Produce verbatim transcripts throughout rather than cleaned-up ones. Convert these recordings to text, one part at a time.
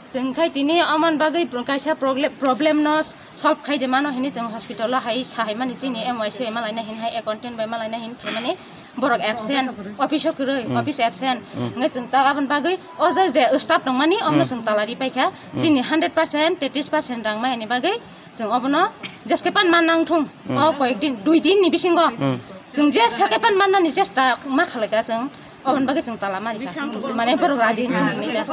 Chwng khai tini oman bagwi pro-, kaisa progle-, problem no solve khai de mano hini chwng hospital o hai sahai mani chini M Y C bai malaina hin hai accountant bai malaina hin phaimani borok absent, office o kwrwi, office absent. Hwnkhe chwng ta aboni bagwi o je, je staff tongmani omno chwng tala ri paikha. Chini hundred percent, tetris percent rang mai ani bagwi chwng obono jeske pan man nang thung. O koyek din, dui din ni bisingo chwng je sake pan man nani chesta ma khalai ka chwng. Oboni bagwi chwng tala mani kha. Mane borok raji wngkha hwnwi da.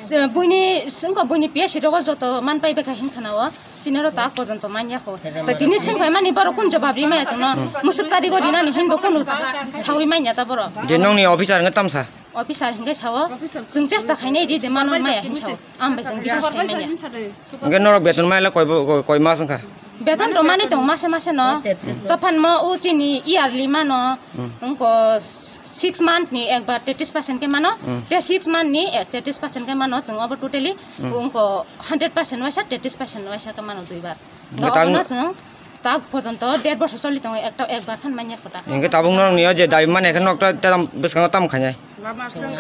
Chwng buini, chwngkho buini P S C rogo joto man pai bekha hin khana o. Chini ro ta pojonto man ya kho. Ta tini sing pai mani borok kun jawab ri maya chwngno. Musuk tari go rinani hin bo kunu sawi manya ta borok. Je nongni officer wngkha tamsa? Officer hingke sao. Chwng chesta khainai di de mano maya hin sao. Ambai chwng biswas khai manya. Hingke norok beton maila koi bo-, koi, koi mas wngkha? Beton rwmani tong mase mase no. Tophan mo o chini yearly mano. Wngko six month ni ekbar tetris percent ke mano. Te six month ni, eh, tetris percent ke mano. Chwng obo totally wngko hundred percent waisa, tetris percent waisa ke mano duibar. Hingke tang- Obono chwng tak pojonto der bosor choli tongo, ekta ekbar phan manya kho ta. Hingke tabuk norok niyo je dabi mani khe nok ta, ta bwskango tamo khainai. Chwng,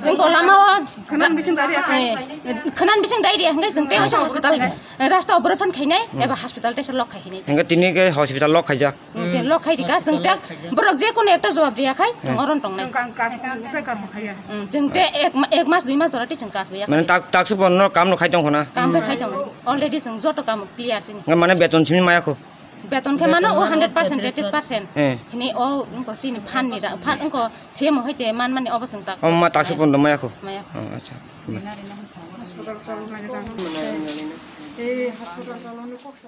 chwng ko lama o khnan bising dai ria khai. Eh, khnan bising dai ria hingke chwng tei hospital. Rasta operation khainai eba hospital tei se lok khai hinai. Hingke tini ke hospital lok khaijak. Tei lok khai dika chwng tak borok je kono ekta jawab ria khai chwng oron tongnai. Chwng kang kas kang utai kas khaiya. Chwng te ek ma-, ek mas dui mas jora tei chwng kas baya. Mane tak, tak se bono kam no khai tong khona. Kam khe khai tong. Already chwng joto kam clear sini. Nga mane beton simi maya kho. Beton khe mano o hundred percent, tetris percent. Eh. Hini o wngko chini phan ni ra, phan wngko C M hoite man mani obo chwng tak. O ma tak se bono maya kho. Maya kho. Oh, acha. Hospital chalona jang. Ei hospital chalona kok sa.